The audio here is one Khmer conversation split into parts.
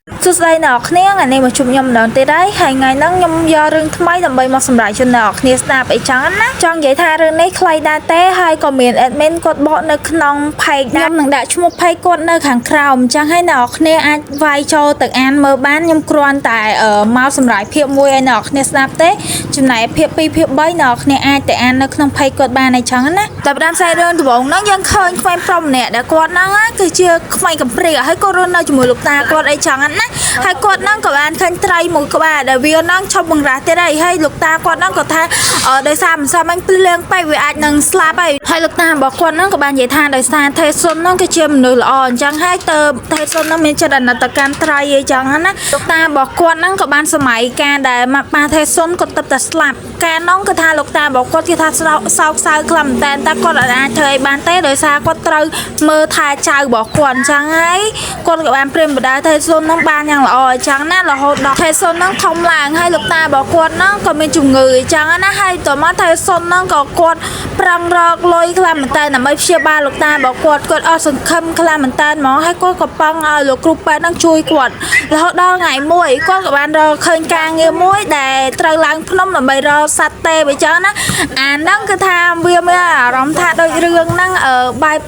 សួស្តីអ្នកនរគ្នាថ្ងៃនេះមកជួបខ្ញុំម្ដងទៀតហើយហើយថ្ងៃហ្នឹងខ្ញុំយករឿងថ្មីដើម្បីមកសម្រាប់ជូនអ្នកនរគ្នាស្ដាប់អីចឹងណាចង់និយាយថារឿងនេះខ្លីដែរទេហើយក៏មាន admin គាត់បកនៅក្នុង page ខ្ញុំនឹងដាក់ឈ្មោះ page គាត់នៅខាងក្រោមអញ្ចឹងហើយអ្នកនរគ្នាអាចវាយចូលទៅអានមើលបានខ្ញុំគ្រាន់តែអឺមកសម្រាប់ភាពមួយឲ្យអ្នកនរគ្នាស្ដាប់ទេចំណែកភាព2ភាព3អ្នកនរគ្នាអាចទៅអាននៅក្នុង page គាត់បានអីចឹងណាតែផ្ដើមខ្សែរឿងដំបូងហ្នឹងយើងឃើញក្មេងប្រុសម្នាក់ដែលគាត់ហ្នឹងណាគឺជាក្មេងកំព្រាហើយគាត់រស់នៅជាមួយលោកតាគាត់អីចឹងណាហើយគាត់ហ្នឹងក៏បានឃើញត្រីមួយក្បាលដែលវាហ្នឹងឈប់បង្រាស់ទៀតហើយហើយលោកតាគាត់ហ្នឹងក៏ថាអឺដោយសារមិនសមអញភ្លៀងពេកវាអាចនឹងស្លាប់ហើយហើយលោកតារបស់គាត់ហ្នឹងក៏បាននិយាយថាដោយសារថេសុនហ្នឹងគឺជាមនុស្សល្អអញ្ចឹងហើយទៅថេសុនហ្នឹងមានចិត្តអាណិតកម្មត្រីអីចឹងណាលោកតារបស់គាត់ហ្នឹងក៏បានសម័យការដែលម៉ាក់ប៉ាថេសុនគាត់ទឹកតែស្លាប់កាលនោះគឺថាលោកតារបស់គាត់គឺថាសោកសោកសៅខ្លាំងមែនតើតែគាត់អាចធ្វើអីបានទេដោយសារគាត់ត្រូវមើលថែចៅរបស់គាត់អញ្ចឹងហើយគាត់ក៏បានព្រាមបដាថេសុនហ្នឹងបានយ៉ាងល្អអញ្ចឹងណារហូតដល់ថេសុនហ្នឹងធំឡើងហើយលោកតារបស់គាត់ហ្នឹងក៏មានជំងឺអញ្ចឹងណាហើយតមកថេសុនហ្នឹងក៏គាត់ប្រឹងរកលុយខ្លាំងមែនតើដើម្បីព្យាបាលលោកតារបស់គាត់គាត់អស់សង្ឃឹមខ្លាំងមែនតើហ្មងហើយគាត់ក៏ប៉ឹងឲ្យលោកគ្រូពេទ្យហ្នឹងជួយគាត់រហូតដល់ថ្ងៃមួយគាត់ក៏បានរកឃើញការងារមួយដែលត្រូវឡើងភ្នំដើម្បីរកសត្វទេពអញ្ចឹងណាអាហ្នឹងគឺថាវាមានអារម្មណ៍ថាដូចរឿងហ្នឹងអឺបែប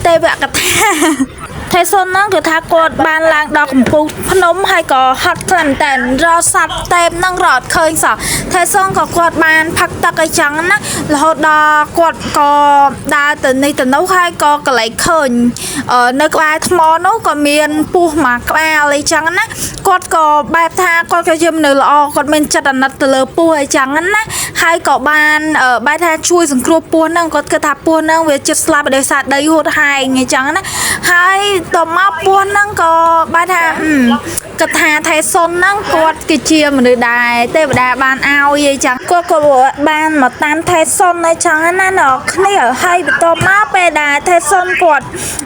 ទេវកថា ថេសុនហ្នឹងគឺថាគាត់បានឡើងដល់កំពូលភ្នំហើយក៏ហត់ខ្លាំងមែនតើរកសត្វទេពហ្នឹងរកអត់ឃើញសោះថេសុនក៏គាត់បានផឹកទឹកអីចឹងណារហូតដល់គាត់ក៏ដើរទៅនេះទៅនោះហើយក៏កន្លែងឃើញអឺនៅក្បែរថ្មនោះក៏មានពស់មួយក្បាលអីចឹងណាគាត់ក៏បែបថាគាត់ក៏ជាមនុស្សល្អគាត់មានចិត្តអាណិតទៅលើពស់អីចឹងណាហើយក៏បានអឺបែបថាជួយសង្គ្រោះពស់ហ្នឹងគាត់គិតថាពស់ហ្នឹងវាចិត្តស្លាប់ដោយសារដីហួតហែងអីចឹងណាហើយតមកពស់ហ្នឹងក៏បែបថាអឺគិតថាថេសុនហ្នឹងគាត់គឺជាមនុស្សដែរទេវតាបានឲ្យអីចឹងគាត់ក៏បានមកតាមថេសុនអីចឹងណាអ្នកគ្នាហើយបន្ទាប់មកពេលដែលថេសុនគាត់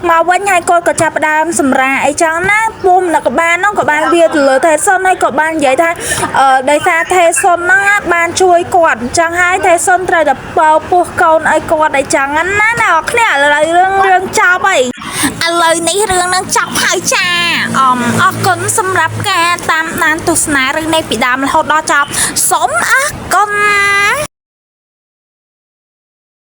មកវិញហើយគាត់ក៏ចាប់ផ្ដើមសម្រាកអីចឹងណាពុំនៅក្បាលហ្នឹងក៏បានវាទៅលើថេសុនហើយក៏បាននិយាយថាអឺដោយសារថេសុនហ្នឹងណាបានជួយគាត់អញ្ចឹងហើយថេសុនត្រូវតែបើពោះកូនឲ្យគាត់អីចឹងណាអ្នកគ្នាឥឡូវរឿងរឿងចប់ហើយ ឥឡូវនេះរឿងនឹងចប់ហើយចាអមអរគុណសម្រាប់ការតាមដានទស្សនារឿងនេះពីដើមរហូតដល់ចប់សូមអរគុណ។